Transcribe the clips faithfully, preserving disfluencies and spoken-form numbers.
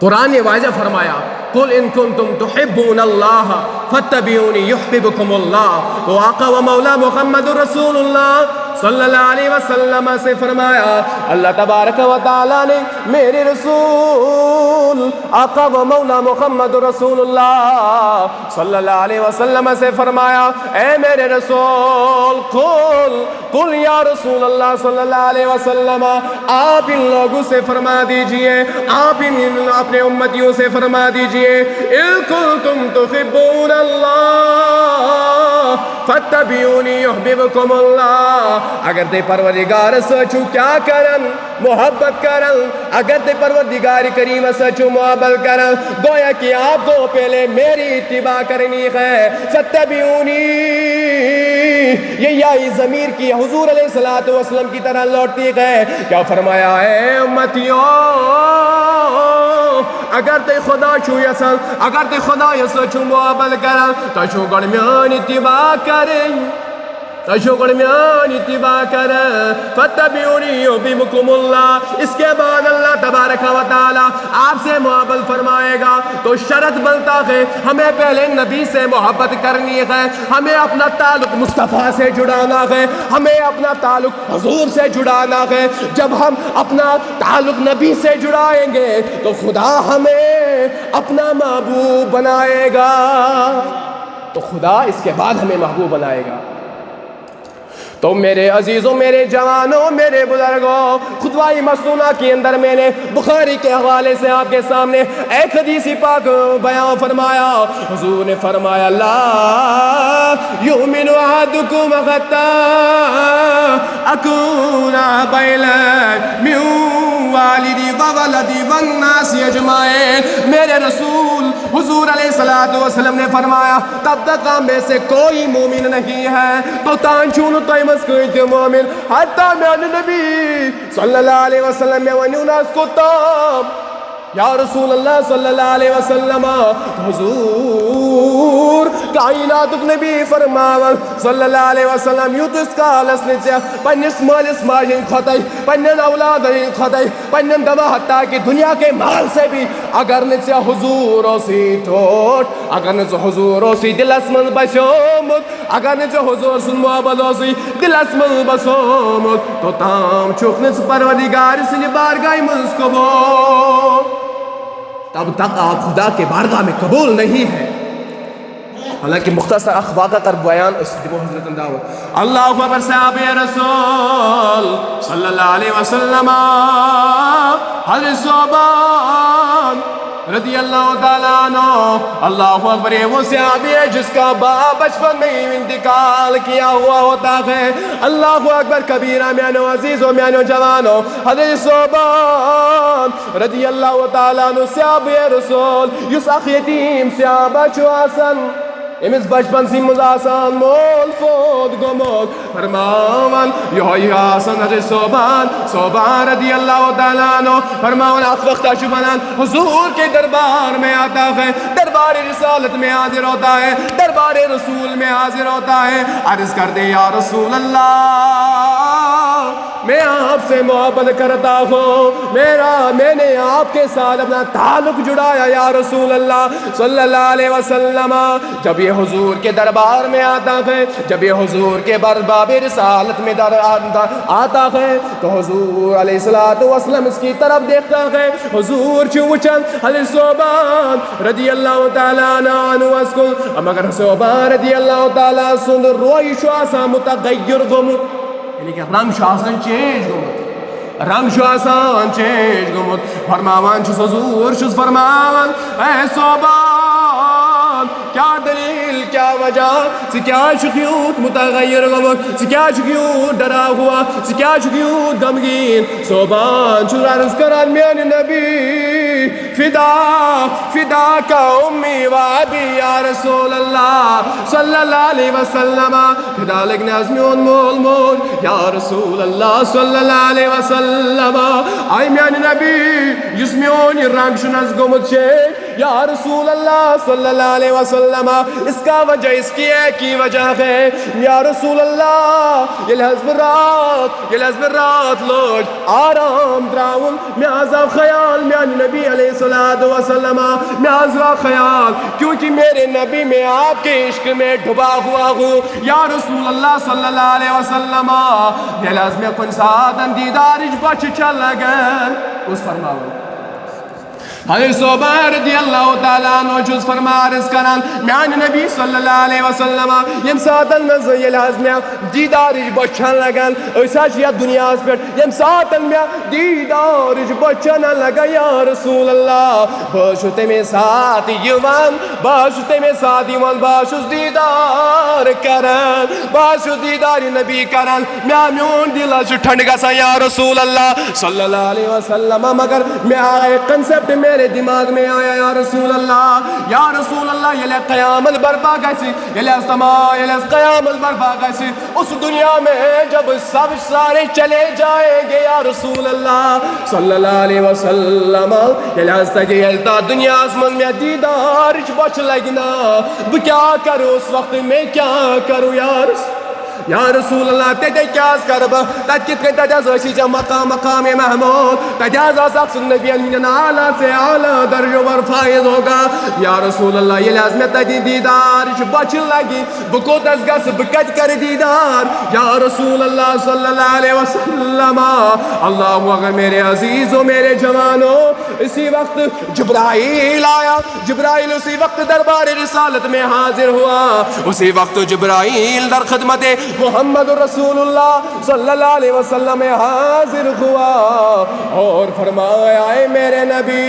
قرآن نے واضح فرمایا، "قل ان کنتم تحبون اللہ فاتبعونی یحببکم اللہ۔" تو آقا و مولا محمد رسول اللہ صلی اللہ علیہ وسلم سے فرمایا، اللہ تبارک و تعالیٰ نے میرے رسول آقا و مولا محمد رسول اللہ صلی اللہ علیہ وسلم سے فرمایا، اے میرے رسول، قل قل یا رسول اللہ صلی اللہ علیہ وسلم، آپ ان لوگوں سے فرما دیجئے، آپ ان، ان اپنے امتیوں سے فرما دیجئے، ان کنتم تحبون اللہ فاتبعونی یحببکم اللہ۔ اگر تُہۍ پروردگار سۭتۍ چھِو کیٛاہ کران؟ محبت کران۔ اگر تُہۍ پروردگار کریم سۭتۍ چھِو محبت کران، گویا کہ آپ کو پہلے میری اتباع کرنی ہے۔ فاتبعونی، یہ یائی ضمیر کی حضور علیہ الصلوۃ والسلام کی طرح لوٹتی ہے۔ کیا فرمایا؟ اے امتیو، اگر تُہۍ خدا چھِو یژھان، اگر تُہۍ خدایس سۭتۍ چھِو محبت کران، تُہۍ چھِو گۄڈٕ میٲنۍ اتباع کرٕنۍ۔ تُہۍ چھِو گۄڈٕ میٲنۍ اتباع کران۔ فاتبعونی یحببکم اللہ۔ اس کے بعد اللہ تبارک و تعالیٰ آپ سے محبت فرمائے گا۔ تو شرط بنتا ہے، ہمیں پہلے نبی سے محبت کرنی ہے، ہمیں اپنا تعلق مصطفیٰ سے جڑانا ہے، ہمیں اپنا تعلق حضور سے جڑانا ہے۔ جب ہم اپنا تعلق نبی سے جڑائیں گے تو خدا ہمیں اپنا محبوب بنائے گا۔ تو خدا اس کے بعد ہمیں محبوب بنائے گا۔ تو میرے عزیزوں، میرے جوانوں، میرے بزرگوں، خطبہ مسنونہ کے اندر میں نے بخاری کے حوالے سے آپ کے سامنے ایک حدیث پاک بیان فرمایا۔ حضور نے فرمایا، لا یؤمن احدکم حتی اکون احب الیہ من والدی و ولدی والناس اجمعین۔ میرے رسول حضور علیہ الصلوۃ والسلام نے فرمایا، تب تک ہم میں سے کوئی مومن نہیں ہے، توٚتام چھُو نہٕ تۄہہِ منٛز کٕہٕنۍ تہِ مومن، حتیٰ میانہِ نبی صلی اللہ علیہ وسلم، مےٚ ؤنِو نہٕ حظ کوٚت تام؟ یا رسول اللہ صلی اللہ علیہ وسلم، حضور کائناتُک نبی فرماوان صلی اللہ علیہ وسلم، یوٗتِس کالس نہٕ ژےٚ پننِس مٲلِس ماجہِ ہٕنٛدِ کھۄتہٕ، پننٮ۪ن اولادن ہٕنٛدِ کھۄتہٕ، پننٮ۪ن دوا، حتیٰ کہ دنیا کے مال سے بھی، اگر نہٕ ژےٚ حضور اوسُے ٹھوٹھ، اگر نہٕ ژےٚ حضور اوسُے دلس منٛز بسیومُت، اگر نہٕ ژےٚ حضور سُنٛد محبت اوسُے دلس منٛز بسومُت، توٚتام چھُکھ نہٕ ژٕ پروردگار سٕنٛدِ بارگاہہِ منٛز قبول۔ تب تک آپ خدا کے بارگاہ میں قبول نہیں ہے۔ حالانکہ مختصر اکھ واقعہ کر بیان، أسۍ دِمو حضرتن دعوت۔ اللہ اکبر، صحابہ رسول صلی اللہ علیہ وسلم، حضرت صوبان رضی اللہ تعالیٰ عنہ۔ اللہ اکبر، یہ وہ صحابی ہے جس کا باپ بچپن میں ہی انتقال کیا ہوا ہوتا ہے۔ اللہ اکبر کبیرہ، میانو عزیزو، میانو جوانو، حضرت صوبان رضی اللہ تعالیٰ عنہ، صحابہ رسول، یُس اکھ یتیم صحابہ چھُ آسان، أمِس بچپنسٕے منٛز آسان مول فوت گوٚمُت۔ فرماوان، یہوے آسان حضرت صوبان، صوبان رضی اللہ تعالیٰ عنہ۔ فرماوان، اکھ وقتہ چھُ بنان، حضور کے دربار میں آتا ہے، دربار رسالت میں حاضر ہوتا ہے، دربار رسول میں حاضر ہوتا ہے۔ عرض کرتے، یا رسول اللہ، میں آپ سے محبت کرتا ہوں، میرا، میں نے آپ کے ساتھ اپنا تعلق جڑایا، یا رسول اللہ صلی اللہ علیہ وسلم۔ جب یہ حضور کے دربار میں آتا ہے، جب یہ حضور کے بر-، باب رسالت میں در-، آتا، آتا ہے، تو حضور علیہ الصلوۃ والسلام اس کی طرف دیکھتا ہے۔ حضور چھُ وٕچھان حضرت صوبان رضی اللہ تعالیٰ عنہ اس کو، مگر صوبان رضی اللہ تعالیٰ سُنٛد رویہِ چھُ آسان متغیر گوٚمُت، یعنی کہ رنگ چھُ آسان چینج گوٚمُت۔ رنگ چھُ آسان چینج گوٚمُت۔ فرماوان چھُس، حضور چھُس فرماوان، اے صوبان، کیا دلیل، کیا وجہ؟ ژٕ کیٛازِ چھُکھ یوٗت متغیر گوٚمُت؟ ژٕ کیٛازِ چھُکھ یوٗت ڈرا ہوا؟ ژٕ کیٛازِ چھُکھ یوٗت غمگیٖن؟ صوبان چھُ عرض کران، میانہِ نبی، فدا، فدا کا امی و ابی یا رسول اللہ صلی اللہ علیہ وسلم۔ فدا لگہِ نہٕ حظ میون مول موج یا رسول اللہ صلی اللہ علیہ وسلم۔ اے میانہِ نبی، یُس میون یہِ رنگ چھُنہٕ حظ گوٚمُت چینج، یا رسول اللہ صلی اللہ علیہ وسلم، اس کا وجہ، اس کی ایک ہی وجہ ہے۔ یا رسول اللہ، ییٚلہِ حظ بہٕ راتھ، ییٚلہِ حظ مےٚ راتھ لوج آرام تراوُن، مےٚ حظ آو خیال، میانہِ نبی علیہ الصلوۃ والسلام، مےٚ حظ آو خیال، کیونکہ میرے نبی میں آپ کے عشق میں ڈوبا ہوا ہوں۔ یا رسول اللہ صلی اللہ علیہ وسلم، ییٚلہِ حظ مےٚ کُنہِ ساتن دیٖدارٕچ بۄچھِ چھےٚ لگان، کُس فرماوان؟ حضرت صوبان رضی اللہ تعالیٰ عنہ چھُس فرمان عرض کران، میانہِ نبی صلی اللہ علیہ وسلم، ییٚمہِ ساتن منٛز ییٚلہِ حظ مےٚ دیٖدارٕچ بۄچھِ چھےٚ لگان، أسۍ حظ چھِ یتھ دُنیاہس پٮ۪ٹھ، ییٚمہِ ساتن مےٚ دیٖدارٕچ بۄچھِ چھےٚ نہ لگان، یا رسول اللہ، بہٕ حظ چھُس تمے ساتہٕ یِوان، بہٕ حظ چھُس تمے ساتہٕ یِوان، بہٕ حظ چھُس دیٖدار کران، بہٕ حظ چھُس دیٖدارِ نبی کران، مےٚ، میون دل حظ چھُ ٹھنڈٕ گژھان، یا رسول اللہ صلی اللہ علیہ وسلم۔ مگر مےٚ آیا concept، میرے دماغ میں آیا، یا رسول اللہ، یا رسول اللہ، ییٚلہِ قیامت برپا گژھِ، ییٚلہِ حظ تمام، ییٚلہِ حظ قیامت برپا گژھِ، اس دنیا میں جب سب سارے چلے جائیں گے، یا رسول اللہ صلی اللہ علیہ وسلم، ییٚلہِ حظ تتہِ، ییٚلہِ تتھ دُنیاہس منٛز مےٚ دیٖدارٕچ بۄچھِ لگہِ نا، بہٕ کیٛاہ کرٕ اس وقت، میں کیٛاہ کرٕ یا رسول، یا رسول اللہ، تتہِ کیٛاہ حظ کرٕ بہٕ؟ تتہِ کِتھ کٔنۍ؟ تتہِ حظ ٲسی ژےٚ مقام، مقام محمود، تتہِ حظ آسکھ ژٕ نبین ہٕنٛدٮ۪ن اعلیٰ سے اعلیٰ درجو پر فائز ہوگا۔ یا رسول اللہ، ییٚلہِ حظ مےٚ تتہِ دیٖدارٕچ بۄچھِ لگہِ، بہٕ کوٚت حظ گژھٕ؟ بہٕ کتہِ کرٕ دیٖدار؟ یا رسول اللہ صلی اللہ علیہ وسلم، اللہ اکبر، میرے عزیزو، میرے جوانو، اسی وقت جبرائیل آیا، جبرائیل اسی وقت دربار رسالت میں حاضر ہوا، اسی وقت جبرائیل در خدمت محمد رسول اللہ صلی اللہ علیہ وسلم میں حاضر ہوا اور فرمایا، اے میرے نبی،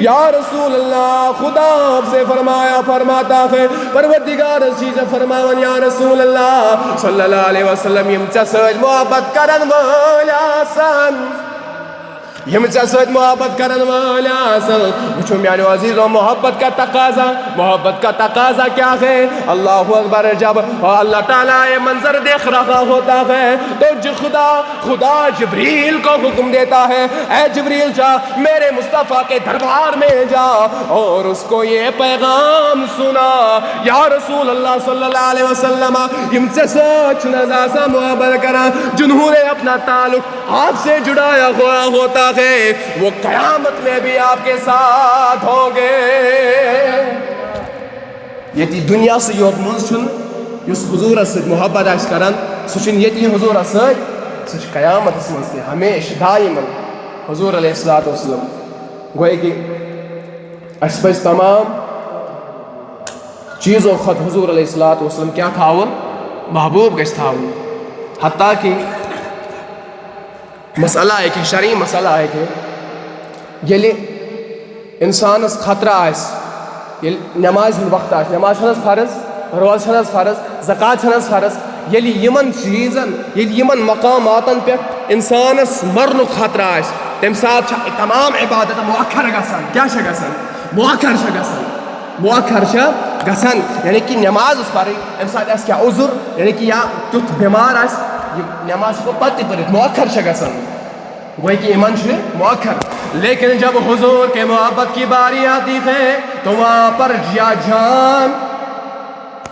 یا رسول اللہ، خدا آپ سے فرمایا، فرماتا ہے، پروردگار چیز فرماون، یا رسول اللہ صلی اللہ علیہ وسلم، یم ژےٚ سۭتۍ محبت کرن وٲلۍ آسن، یم ژےٚ سۭتۍ محبت کرن وٲلۍ آسن۔ وٕچھو میانیو عزیزو، محبت کا تقاضا، محبت کا تقاضا کیا ہے؟ اللہ اکبر۔ جب اللہ تعالیٰ یہ منظر دیکھ رہا ہوتا ہے تو جو خدا، خدا جبریل کو حکم دیتا ہے، اے جبریل، جا میرے مصطفیٰ کے دربار میں جا اور اس کو یہ پیغام سنا۔ یا رسول اللہ صلی اللہ علیہ وسلم، یم ژےٚ سۭتۍ چھِنہٕ حظ آسان محبت کران، جنہوں نے اپنا تعلق آپ سے جڑایا ہوا ہوتا ہے، وہ قیامت میں بھی آپ کے ساتھ ہوں گے۔ ییٚتہِ دُنیاہسٕے یوت منٛز چھُنہٕ، یُس حضوٗرس سۭتۍ محبت آسہِ کران، سُہ چھُنہٕ ییٚتی حضوٗرس سۭتۍ، سُہ چھُ قیامتس منٛز تہِ ہمیشہٕ دائماً حضوٗر علیہ الصلوۃ والسلام۔ گویا کہِ اَسہِ پَزِ تمام چیٖزو کھۄتہٕ حضوٗر علیہ الصلوۃ والسلام کیٛاہ تھاوُن؟ محبوٗب گژھِ تھاوُن۔ حتیٰ کہِ مسئلہ ہے کہ، شرعی مسئلہ ہے کہ، ییٚلہِ اِنسانَس خطرٕ آسہِ، ییٚلہِ نٮ۪مازِ ہُنٛد وقت آسہِ، نٮ۪ماز چھَنہٕ حظ فرض، روزٕ چھَنہٕ حظ فرض، زکوٰۃ چھَنہٕ حظ فرض، ییٚلہِ یِمَن چیٖزَن، ییٚلہِ یِمَن مقاماتَن پٮ۪ٹھ اِنسانَس مَرنُک خطرٕ آسہِ، تَمہِ ساتہٕ چھِ تمام عبادت مؤخر گژھان۔ کیٛاہ چھےٚ گژھان؟ مؤخر چھےٚ گژھان۔ مؤخر چھےٚ گژھان، یعنی کہِ نٮ۪ماز ٲس پَرٕنۍ، اَمہِ ساتہٕ آسہِ کینٛہہ عذر، یعنی کہِ یا تیُتھ بٮ۪مار آسہِ، یہِ نٮ۪ماز ہٮ۪کو پَتہٕ تہِ پٔرِتھ، مؤخر چھےٚ گژھان۔ گویا کہ ایمان چھُ مؤخر۔ لیکن جب حضور کے محبت کی باری آتی ہے تو وہاں پر یا جان،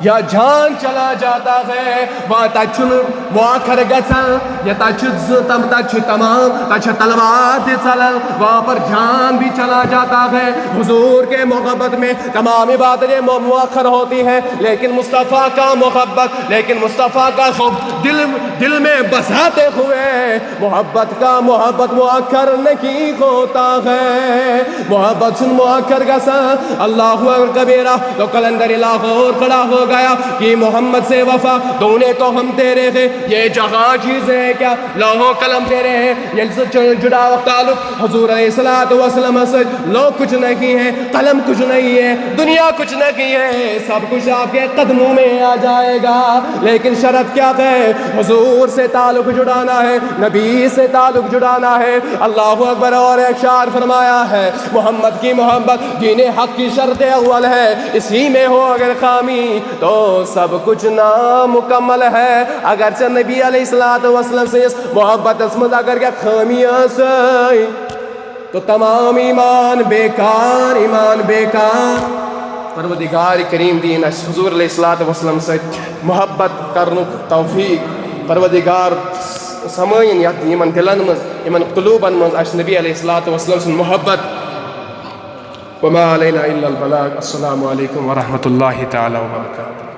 یا جان چلا جاتا ہے، وہاں تَتہِ چھُنہٕ مؤخر گژھان، یا تَتہِ چھُ زٕ تم، تَتہِ چھُ تمام، تَتہِ چھِ تلوار تہِ ژلان، وہاں پر جان بھی چلا جاتا ہے۔ حضور کے محبت میں تمام عبادتیں مؤ-، مؤخر ہوتی ہیں، لیکن مصطفیٰ کا محبت، لیکن مصطفیٰ کا حب دل، دل میں بساتے ہوئے محبت کا، محبت مؤخر نہیں ہوتا ہے۔ محبت چھُنہٕ مؤخر گژھان۔ اللہ اکبر کبیرہ۔ تو قلندر لاہور کھڑا ہو گیا کہ محمد سے وفا، دونوں تو ہم تیرے ہیں، یہ جہاں چیزیں ہیں کیا، لوح و قلم تیرے ہیں۔ ییٚلہِ سُہ جُ-، جُڑاوُکھ تعلق حضور علیہ الصلوۃ والسلام سۭتۍ، لوح کچھ نہیں ہے، قلم کچھ نہیں ہے، دنیا کچھ نہیں ہے، سب کچھ آپ کے قدموں میں آ جائے گا۔ لیکن شرط کیا ہے؟ حضور سے تعلق جڑانا ہے، نبی سے تعلق جڑانا ہے۔ اللہ اکبر۔ اور ایک شعر فرمایا ہے، محمد کی محبت دین حق کی شرط اول ہے، اسی میں ہو اگر خامی تو سب کچھ نامکمل ہے۔ اگرچہ نبی علیہ الصلوۃ والسلام سٕنٛدِس محبتس منٛز اگر کینٛہہ خٲمی ٲسٕے، تو تمام ایمان بیکار، ایمان بیکار۔ پروردگار کریم دین اسہِ حضور علیہ الصلوۃ والسلام سۭتۍ محبت کرنُک توفیق۔ پروردگار سمٲیِن یتھ، یِمن دلن منٛز، یِمن قلوبن منٛز اسہِ نبی علیہ الصلوۃ والسلام سٕنٛز محبت۔ وما علینا الا البلاغ۔ السلام علیکم ورحمۃ اللہ تعالی وبرکاتہ۔